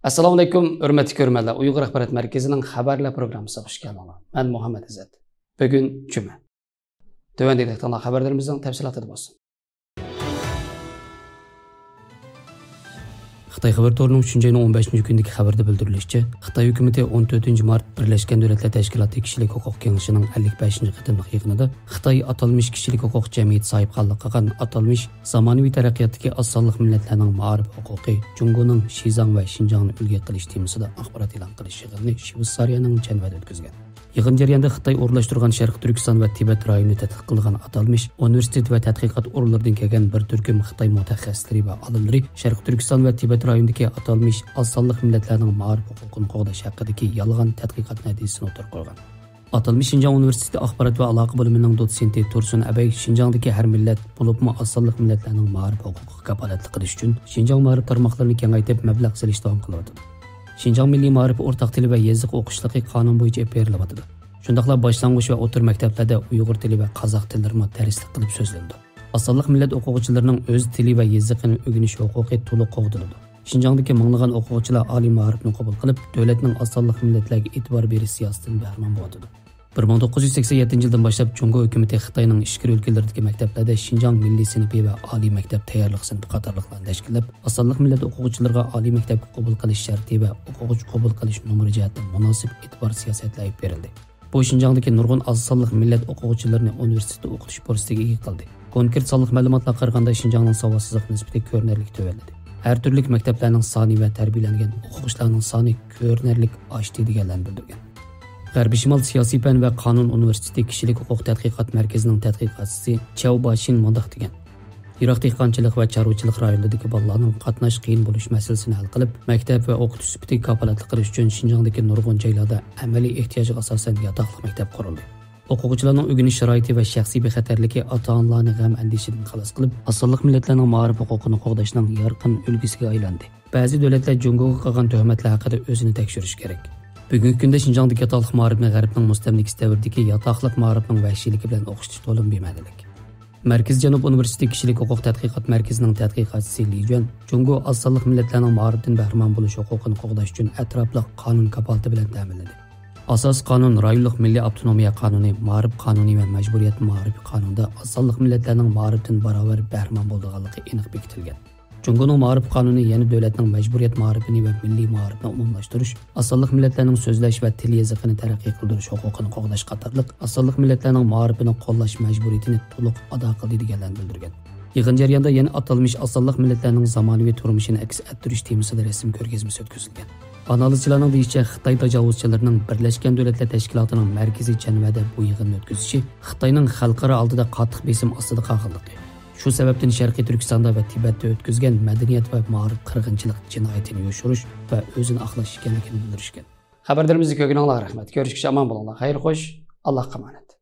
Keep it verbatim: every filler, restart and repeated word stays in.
ئەسسالامۇ ئەلەيكۇم، ھۆرمەتلىك كۆرۈرمەنلەر. ئۇيغۇر ئاخبارات مەركىزىنىڭ خەۋەرلەر پروگراممىسىغا خۇش كەلدىڭلار. مەن مۇھەممەد ئىززەت. بۈگۈن جۈمە. تۆۋەندىكى دىققەتلەر خەۋەرلىرىمىزنىڭ تەپسىلاتىدا بولسۇن. خىتاي خەۋەر تورىنىڭ ئۈچىنچى ئاينىڭ ئون بەشىنچى كۈنىدىكى خەۋىرىدە بىلدۈرۈلۈشىچە، خىتاي ھۆكۈمىتى ئون تۆتىنچى مارت بىرلەشكەن دۆلەتلەر تەشكىلاتى كىشىلىك ھوقۇق كېڭىشىنىڭ ئەللىك بەشىنچى قېتىملىق يىغىنىدا خىتاي ئاتالمىش كىشىلىك ھوقۇق جەمئىيىتى ساھىبخانلىق قىلغان ئاتالمىش زامانىۋى تەرەققىياتتىكى ئاز سانلىق مىللەتلەرنىڭ مائارىپ ھوقۇقى جۇڭگونىڭ شىزاڭ ۋە شىنجاڭنى ئۈلگە قىلىش تېمىسىدا ئاخبارات ئېلان قىلىش يىغىنىنى شۋېتسارىيەنىڭ جەنۋەدە ئۆتكۈزگەن. يىغىن جەريانىدا خىتاي ئورۇنلاشتۇرغان شەرقىي تۈركىستان ۋە تىبەت رايونىنى تەتقىق قىلغان ئاتالمىش ئۇنىۋېرسىتېت ۋە تەتقىقات ئورۇنلىرىدىن كەلگەن بىر تۈركۈم خىتاي مۇتەخەسسىسلىرى ۋە ئالىملىرى شەرقىي تۈركىستان ۋە تىبەت رايونىدىكى ئاتالمىش ئاز سانلىق مىللەتلەرنىڭ مائارىپ ھوقۇقىنى قوغداش ھەققىدىكى يالغان تەتقىقات نەتىجىسىنى ئوتتۇرىغا قويغان. ئاتالمىش شىنجاڭ ئۇنىۋېرسىتېتى ئاخبارات ۋە ئالاقە بۆلۈمىنىڭ دوتسېنتى تۇرسۇن ئەبەي شىنجاڭدىكى ھەر مىللەت، بولۇپمۇ ئاز سانلىق مىللەتلەرنىڭ مائارىپ ھوقۇقىغا كاپالەتلىك قىلىش ئۈچۈن شىنجاڭ مائارىپ تارماقلىرىنى كېڭەيتىپ، مەبلەغ سېلىش داۋام قىلىۋاتىدۇ. شىنجاڭ مىللىي مائارىپى ئورتاق تىلى ۋە يېزىقى ئوقۇشلۇقى قانۇن بويىچە ئېلىپ بېرىلىۋاتىدۇ. شۇنداقلا باشلانغۇچ ۋە ئوتتۇرا مەكتەپلەردە ئۇيغۇر تىلى ۋە قازاق تىللىرىمۇ دەرسلىك قىلىپ سۆزلىنىدۇ. ئاز سانلىق مىللەت ئوقۇغۇچىلىرىنىڭ ئۆز تىلى ۋە يېزىقىنى ئۆگىنىش ھوقۇقى تولۇق قوغدىلىدۇ. شىنجاڭدىكى مىڭلىغان ئوقۇغۇچىلار ئالىي مائارىپنى قوبۇل قىلىپ، دۆلەتنىڭ ئاز سانلىق مىللەتلەرگە ئېتىبار بېرىش سىياسىتىدىن بەھرىمەن بولۇۋاتىدۇ. بىر مىڭ توققۇز يۈز سەكسەن يەتتىنچى يىلدىن باشلاپ جۇڭگو ھۆكۈمىتى خىتاينىڭ ئىچكىرى ئۆلكىلىرىدىكى مەكتەپلەردە شىنجاڭ مىللىي سىنىپى ۋە ئالىي مەكتەپ تەييارلىق سىنىپى قاتارلىقلارنى تەشكىللەپ، ئاز سانلىق مىللەت ئوقۇغۇچىلىرىغا ئالىي مەكتەپكە قوبۇل قىلىش شەرتى ۋە ئوقۇغۇچى قوبۇل قىلىش نومۇرى جەھەتتىن مۇناسىپ ئېتىبار سىياسەتلەر ئېلىپ بېرىلدى. بۇ شىنجاڭدىكى نۇرغۇن ئاز سانلىق مىللەت ئوقۇغۇچىلىرىنى ئۇنىۋېرسىتېتتا ئوقۇتۇش پۇرسىتىگە ئىگە قىلدى. كونكرېت سانلىق مەلۇماتلارغا قارىغاندا، شىنجاڭنىڭ ساۋاتسىزلىق نىسبىتى كۆرۈنەرلىك تۆۋەنلىدى. ھەر تۈرلۈك مەكتەپلەرنىڭ سانى ۋە تەربىيەلەنگەن ئوقۇغۇچىلارنىڭ سانى كۆرۈنەرلىك ئاشتى، دېگەنلەرنى بىلدۈرگەن. غەربىي شىمال سىياسىي پەن ۋە قانۇن ئۇنىۋېرسىتېتى كىشىلىك ھوقۇق تەتقىقات مەركىزىنىڭ تەتقىقاتچىسى چياۋ باشىن مۇنداق دېگەن: يىراق دېھقانچىلىق ۋە چارۋىچىلىق رايونلىرىدىكى بالىلارنىڭ قاتناش قىيىن بولۇش مەسىلىسىنى ھەل قىلىپ، مەكتەپ ۋە ئوقۇتۇش سۈپىتىگە كاپالەتلىك قىلىش ئۈچۈن شىنجاڭدىكى نۇرغۇن جايلاردا ئەمەلىي ئېھتىياجغا ئاساسەن ياتاقلىق مەكتەپ قۇرۇلدى. ئوقۇغۇچىلارنىڭ ئۆگىنىش شارائىتى ۋە شەخسىي بىخەتەرلىكى ئاتا-ئانىلارنى غەم-ئەندىشىدىن خالاس قىلىپ، ئاز سانلىق مىللەتلەرنىڭ مائارىپ ھوقۇقىنى قوغداشنىڭ يارقىن ئۈلگىسىگە ئايلاندى. بەزى دۆلەتلەر جۇڭگوغا قىلغان تۆھمەتلەر ھەققىدە ئۆزىنى تەكشۈرۈشى كېرەك. بۈگۈنكى كۈندە شىنجاڭدىكى ياتاقلىق مائارىپنى غەربنىڭ مۇستەملىكىسى دەۋرىدىكى ياتاقلىق مائارىپنىڭ ۋەھشىيلىكى بىلەن ئوخشىتىش تولىمۇ بىمەنىلىك. مەركىزىي جەنۇب ئۇنىۋېرسىتېتى كىشىلىك ھوقۇق تەتقىقات مەركىزىنىڭ تەتقىقاتچىسى لى جۈەن جۇڭگو ئاز سانلىق مىللەتلەرنىڭ مائارىپتىن بەھرىمەن بولۇش ھوقۇقىنى قوغداش ئۈچۈن ئەتراپلىق قانۇن كاپالىتى بىلەن تەمىنلىدى. ئاساسىي قانۇن، رايونلۇق مىللىي ئاپتونومىيە قانۇنى، مائارىپ قانۇنى ۋە مەجبۇرىيەت مائارىپى قانۇنىدا ئاز سانلىق مىللەتلەرنىڭ مائارىپتىن باراۋەر بەھرىمەن بولىدىغانلىقى ئېنىق بېكىتىلگەن. جۇڭگونىڭ مائارىپ قانۇنى يەنە دۆلەتنىڭ مەجبۇرىيەت مائارىپىنى ۋە مىللىي مائارىپنى ئومۇملاشتۇرۇش، ئاز سانلىق مىللەتلەرنىڭ سۆزلەش ۋە تىل يېزىقىنى تەرەققىي قىلدۇرۇش ھوقۇقىنى قوغداش قاتارلىق ئاز سانلىق مىللەتلەرنىڭ مائارىپىنى قوللاش مەجبۇرىيىتىنى تولۇق ئادا قىلدى، دېگەنلەرنى بىلدۈرگەن. يىغىن جەريانىدا يەنە ئاتالمىش ئاز سانلىق مىللەتلەرنىڭ زامانىۋى تۇرمۇشىنى ئەكس ئەتتۈرۈش تېمىسىدا رەسىم كۆرگەزمىسى ئۆتكۈزۈلگەن. ئانالىزچىلارنىڭ دېيىشىچە، خىتاي تاجاۋۇزچىلىرىنىڭ بىرلەشكەن دۆلەتلەر تەشكىلاتىنىڭ مەركىزىي جەنۋەدە بۇ يىغىننى ئۆتكۈزۈشى خىتاينىڭ خەلقئارا ئالدىدا قاتتىق بېسىم ئاستىدا قالغانلىقى، شۇ سەۋەبتىن شەرقىي تۈركىستاندا ۋە تىبەتتە ئۆتكۈزگەن مەدەنىيەت ۋە مائارىپ قىرغىنچىلىق جىنايىتىنى يوشۇرۇش ۋە ئۆزىنى ئاقلاش ئىكەنلىكىنى بىلدۈرۈشكەن. خەۋەرلىرىمىزنى كۆرگىنىڭلارغا رەھمەت. كۆرۈشكىچە ئامان بولۇڭلار. خەير خوش. ئاللاھقا ئامانەت.